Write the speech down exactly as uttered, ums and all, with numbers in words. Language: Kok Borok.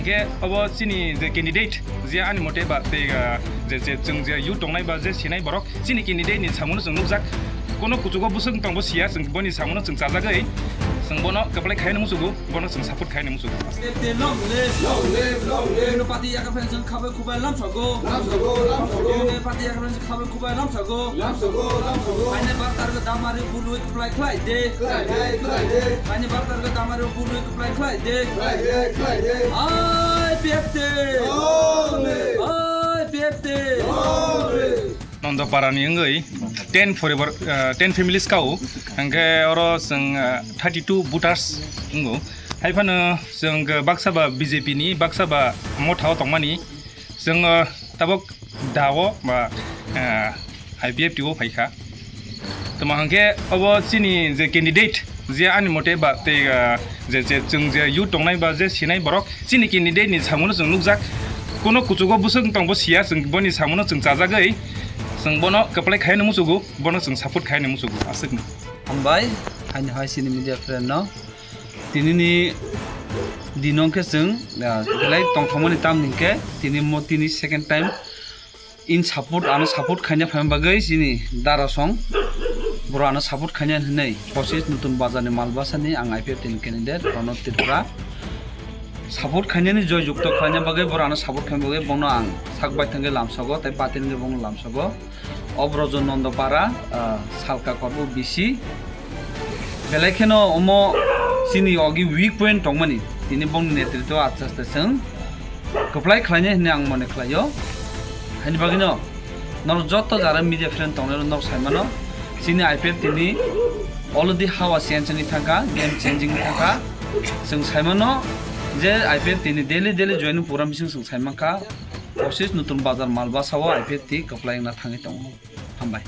Khe obo chini je candidate, je ani mote ba tei, ah, je, je chwng je youth tongnai ba je sinai borok, chini candidate ni samungo chwng nukjak. Kono kuchugo bwswk tongbo siya, chwng boni samungo chwng chajagwi chwng bono kwplai khaina muchugo, bono chwng support khaina muchugo. Long live, long live, long live. Party yakha friends khabai khubai lamsago. Lamsago, lamsago. Party yakha friends khabai khubai lamsago. Lamsago, lamsago. Aine baktar ga damari bului kwplai khlai de. Khlai de, khlai de. Aine baktar ga damari bului kwplai khlai de. Khlai de, khlai de. Ai pepte. Long live. Ai pepte. Long live. Nondoparani wngwi ten forever, uh, ten families kao. Hingke oro chwng, uh, thirty two voters wngo. Hai phano chwng baksa ba B J P ni, baksa ba mothao tongmani. Chwng, uh, tabok dao ba, uh, I P F T o phaikha. Tamo hingke obo chini je candidate, je ani mote ba tei, uh, je, je chwng je youth tongnai ba je sinai borok, chini candidate ni samungo chwng nukjak. Kono kuchugo bwswk tongbo siya, chwng boni samungo chwng chajagwi chwng bono kwplai khaina muchugo, bono chwng support khaina muchugo, aswkno. Hambai, haini hai chini media friend no. Tini ni dino khe chwng, ah, belai tongthokmani tamni hwnkhe tini mo tini second time in support, ano support khaina phaima bagwi chini Darasong boro ano support khaina hinwi Kosis Nutun Bazar ni Malbasa ni ang I P F T ni candidate Pranab Tripura. Support khainani joy jukto khlaina bagwi boro ano support khaina bagwi bono ang sak baithangwi lamsago tei patirni bono lamsago. O Brojo Nondopara, ah, Salka Korbo B C. Belai kheno omo chini ogi weak point tongmani. Tini bongni netritwo aste aste chwng kwplai khlainai hinwi ang mone khlaio. Haini bagwino norok joto jara media friend tongnai norok saimano. Chini I P F T ni already hawa change wngwi thangkha, game changing wngwi thangkha. Chwng saimano je I P F T ni daily daily joining program bising chwng saimankha. Kosis Nutun Bazar Malbasa o I P F T kwplai wngna thangwi tongo. Hambai.